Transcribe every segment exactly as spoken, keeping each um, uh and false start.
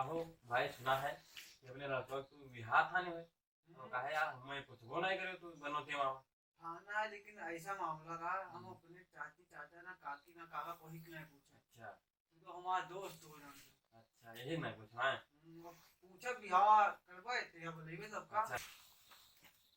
हो भाई, सुना है कि अपने लड़का तू बिहार थाने है, तो हम्म। कहे यार, हमें पूछबो नहीं करे तू बनोते मामा। थाना है, लेकिन ऐसा मामला रहा, हम हम्म। अपने चाची चाचा ना काकी ना काका कोई के नहीं पूछा। अच्छा। तू तो हमारा दोस्त हो जान। अच्छा, यही नहीं पूछा है। हम्म, अब पूछब बिहार करबे, तेरा बोलेबे सबका। अच्छा।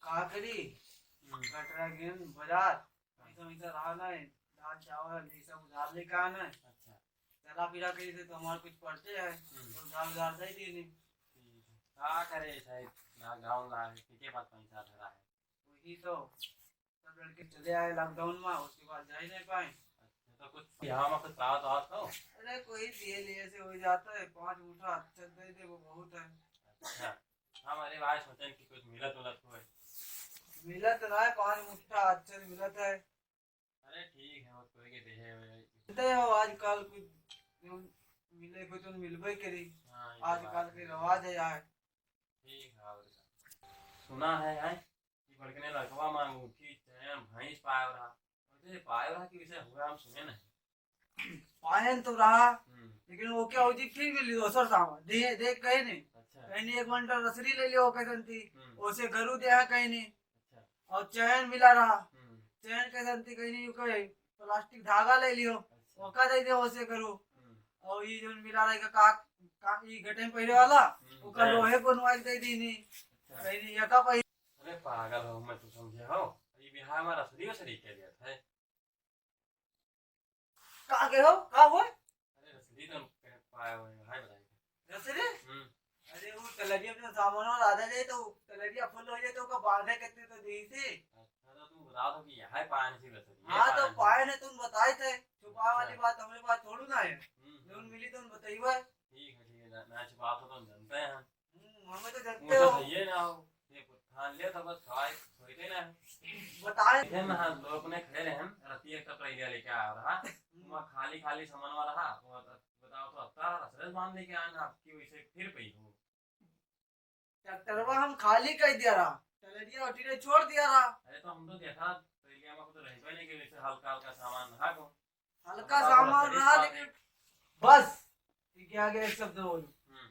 का करी? हम्म। कटरा गेन बाजार, पैसा वैसा रहा नहीं, दाल चावल ये सब उधार लेके आना है। अच्छा। चला फिरा कहीं से तो हमारे कुछ पड़ते हैं, हम्म। तो उधार उधार दे दिए नहीं। ठीक है। का करे साहब, ना गाँव ना है, किसके पास पैसा धरा है? वही तो, सब लड़के चले आए लॉकडाउन में, उसके बाद जा ही नहीं पाए। अच्छा, तो कुछ यहाँ में कुछ पावत आवत हो? अरे कोई दिए लिए से हो जाता है, पाँच मुठा अच्छा दे दे, वो बहुत है। अच्छा, हम अरे भाई सोचन कि कुछ मिलत उलत होए। मिलत ना है, पाँच मुठा अच्छा मिलत है। अरे ठीक है, वो कोई के देहे हुए। मिलते हो आजकल कुछ, जो मिले को तो मिलबे करी। हाँ, ये आजकल बात के है। रिवाज है यार। ठीक है, और क्या। सुना है, है कि बड़कने लड़कवा में अंगूठी, चैन, भैंस पायल रहा। और ये पायल रहा कि वैसे हुआ हम सुने नहीं। पायन तो रहा, हम्म। लेकिन वो क्या होती फिर भी लियो सर सामान। दे, दे कहीं नहीं। अच्छा। कहीं नहीं एक बंडल रसरी ले लियो, कहीं नहीं। हम्म। उसे घरू दे है कहीं नहीं। अच्छा। और चैन मिला रहा। हम्म। चैन कहीं नहीं, कहीं नहीं, कहीं प्लास्टिक धागा ले लियो। अच्छा। ओका दे दे उसे घरू। हम्म। और ये जो मिला रहा है का, का, ये गटे में पहले वाला, हम्म, ओका चैन। लोहे बनवा के दे दी नहीं। अच्छा। कहीं नहीं, या का पहले। अरे पागल हो, मैं तो समझे हो। ये बिहार में रसरी वसरी के लिए है। का के हो? का हो? अरे रसरी तो पाए हुए हैं, हाय बताइए। रसरी? हम्म। अरे वो तलरिया में सामान और आधा जाए तो तलरिया फुल हो जाए तो ओका बांधे कितने तो दी थी। अच्छा, तो तुम बता दो कि यहाँ पाए नहीं रसरी, ये हाँ, तो पाए नहीं। पाए नहीं, तुम बताए थे। छुपाए वाली अच्छा। बात हमरे पास थोड़ू ना है। हम्म, जौन हम्म। मिली तो बताइए। ठीक है, ठीक है, ना, ना छुपा तो तुम जानते हैं। हम्म, हमें तो वो जानते तो हो। सही है ना हो। ये ठान लिया था बस, खवाए, सोचते ना। बताए। देखे ना, हम लोग अपने खड़े रहे, हम रतिया का पहिया लेके आ रहा। हम्म। वहाँ खाली, खाली सामान वाला रहा। वो बताओ तो, अत्ता रसरस बांध लेके आना, आपकी वैसे फिर पई हो। ट्रैक्टरवा हम खाली कर दिया रहा, टलरिया उठिने छोड़ दिया रहा। अरे तो हम तो देखा, पहिया में कुछ रहबे नहीं कि वैसे हल्का, हल्का सामान रहा को। हल्का हम तो सामान रसरस रहा, बांध लेकिन बस, ठीक है, आगे एक शब्द बोलू। हम्म।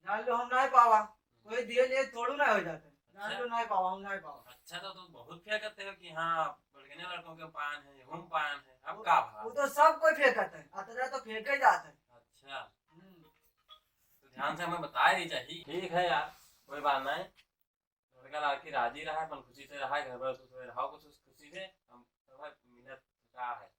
जान लो हम नहीं पावा, कोई दिए लिए थोड़ू ना हो जाता है। जान अच्छा। लो नहीं पावा, हम नहीं पावा। अच्छा, तो तुम बहुत क्या करते हो कि हाँ, बड़गने लड़कों के पान है, हम पान है, अब वो, का भाव? वो तो सब कोई फेंकत है, अतरा तो फेंके जाता है। अच्छा। हम्म। तो ध्यान से हमें बताए नहीं चाहिए। ठीक है यार, कोई बात नहीं। लड़का लड़की राजी रहा है, अपन खुशी से रहा है, घर पर खुश रहा, कुछ खुशी से हम सब है, मिलत का है।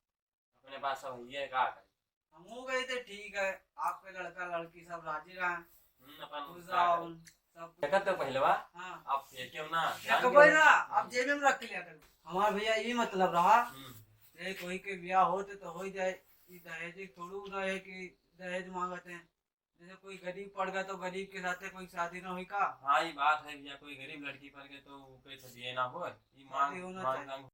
अपने पास सब है, ये का करे? हमहू कही थे, ठीक है, आपके लड़का लड़की सब राजी रहा, हम्म, अपन खुश का रहा, करे? सब कुछ। देखत तो पहलवा, हाँ। आप फेंके ना, जान देखबे के ना, आप जेबे में रख के लिया करो। हमार भैया ये मतलब रहा, हम्म। ये कोई के ब्याह होते तो हो ही जाए, ये दहेज थोड़ू ना है कि दहेज मांगते हैं। जैसे कोई गरीब पड़ गया तो गरीब के साथे कोई शादी ना होई का? हाँ, ये बात है भैया, कोई गरीब लड़की पड़ गई तो वो कैसे दिए ना हो, ये शादी मांग, होना मांग, चाहिए। मांग।